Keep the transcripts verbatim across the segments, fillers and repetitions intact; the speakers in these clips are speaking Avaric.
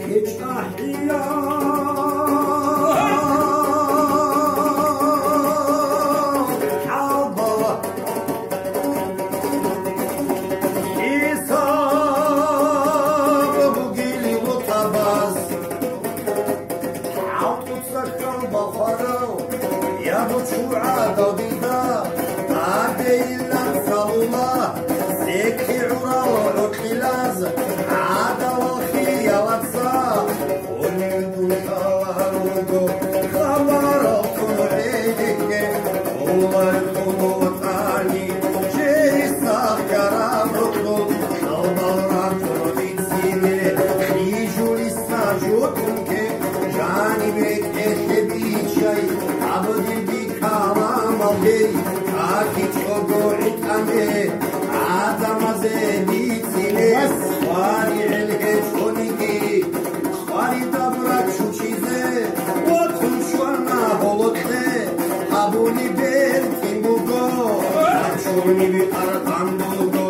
ГьечӀахӀиял хӀалбала хӀисаб бугилив гъотӀабаз. ГьалкӀуца хьалбахъарав я бучугӀадал дида, гьабейилан цалула, секи гӀурал гӀоркьилаз, гӀадалал хиялаца, гьуниб дун лъаларуго, хабарал тун гӀедекке, улар тун ватани, жей сахараб рукъу, хабарал тун бицине, хижулиса жутунке, жаниб рекӀелъе биччай, абдиби каламалдей, какичӀого гӀитӀане, гӀадамазе бицине, хваригӀел гьечӀониги, хваридаб рачучизе, ватун щвана гьолокье, абуни бертин буго, рачуниб аргъан буго,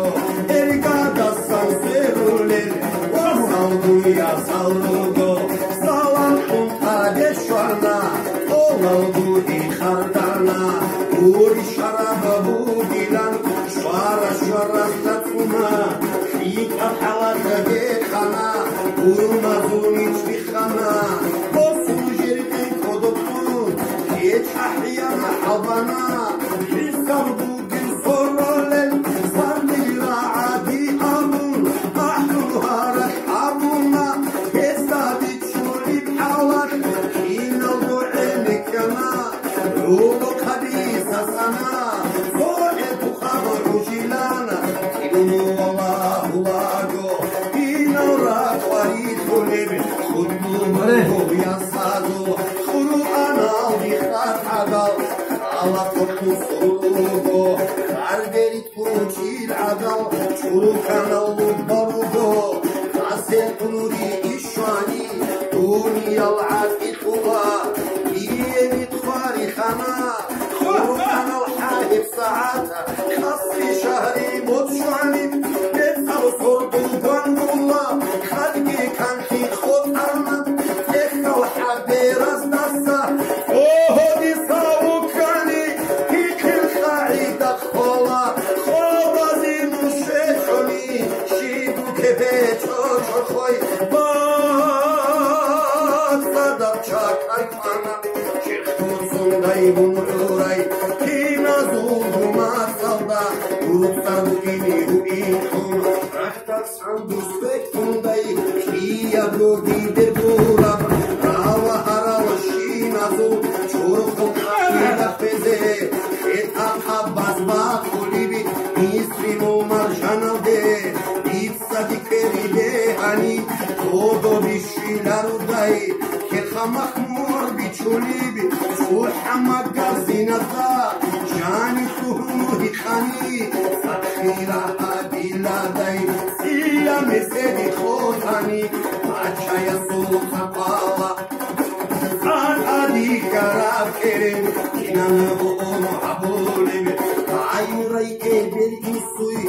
эргадасан серулел, ва салгун ясал руго, салам тун къаде щвана, тӀолал гури хардана, гури шараб бугилан, швара-шварасда цӀуна, лъикӀаб хӀалат гьекъана, гурмазул нич биххана, босун жеркъин кодобкъун, гьечӀахӀиял хӀалбана, хӀисаб бугин соролел, сардил рагӀаби абун, ахӀун гьаракь абуна, гьесда бичӀчӀулеб хӀалат, киналго гӀенеккана. ГӀолохъаби сасана, цо гӀетухъаб гӀужилан, кӀируну валагьулаго, кинал ракъварилъулеб, хутӀлумаре гьуясазул, Къуръанал дихъа тӀадал, хъала хъухъун суруго, гьардери Кучил гӀадал чӀуруканал лубба руго, хасел хъури ишвани, дуниял гӀатӀилъула, иени хъварихана, хъуруканал хӀагьиб сагӀат, хасси шагьри муцӀ щвани, бецӀал сордул гвангула, хадги канлъи хъотӀарна, тӀехьал хӀабераздаса, о, гьодиса вуккани, пикрил къагӀида Хола, холази нушечӀони, щиб кепе чӀочӀохъой, бацӀцӀадаб чакай квана, чехъуцун дайбун гӀурай, киназул гумацалда, гуцӀа бугини гьуинлъун, рахьтацӀан дус бекундай, киябго дидер гураб, рала гьарал щиназул, чурхъухъ хъахъида хвезе, ХетӀахъаб базбахъулеб Мисри мул маржаналде, дица дикери бегьани, кодо бищиларудай, керха махмур бичулеб, цӀухӀа магазиназда, жани лъугьун гьикъани, сахира гьабиладай, цӀия меседи хъотани, пачаясул хъахъала. ТӀатӀади хьараб керен, кинан гъоно гьабулеб, гӀайурай эбел инсуй,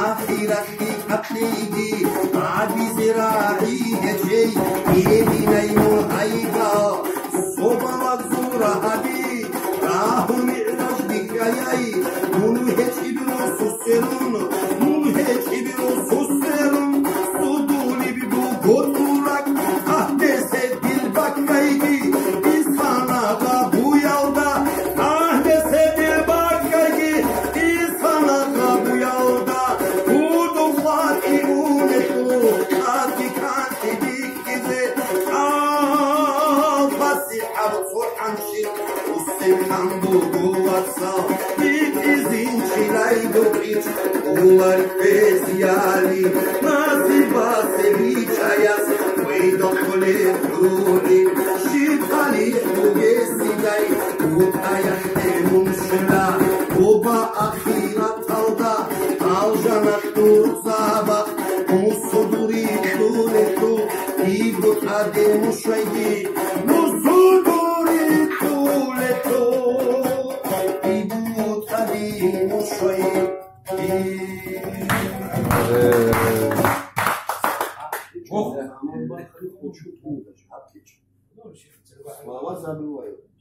ахиралъи кьаклъиги, гьабизе рагӀи гьечей, гьединай мун гьайба, собалазул рагьаби, рагьу мигӀраж бихьаяй, мун гьечӀиб росу Сусерун, мун гьечӀиб росу сусерун, судулеб буго турак, агьдесебил баккайги, исана гъабуялда, агьдесебил баккайги, исана гъабуялда, удухъа имунелъул, къади канлъи бихьизе, алпаси гьаб цо хӀанчи, Усилхан буго вацал, битӀизинчилай дукъич, улар квезияли, насибасе бичӀаяс, вейдахъулеб ругӀи, щибали бугесидай, утӀаяхъе муншила, уба ахираталда, алжаналъ дур цаба, мусудури кьулелъул, дибу тӀаде мушайги, Мусудури тулету, дибутаби мушой. Ох. Слова забываю.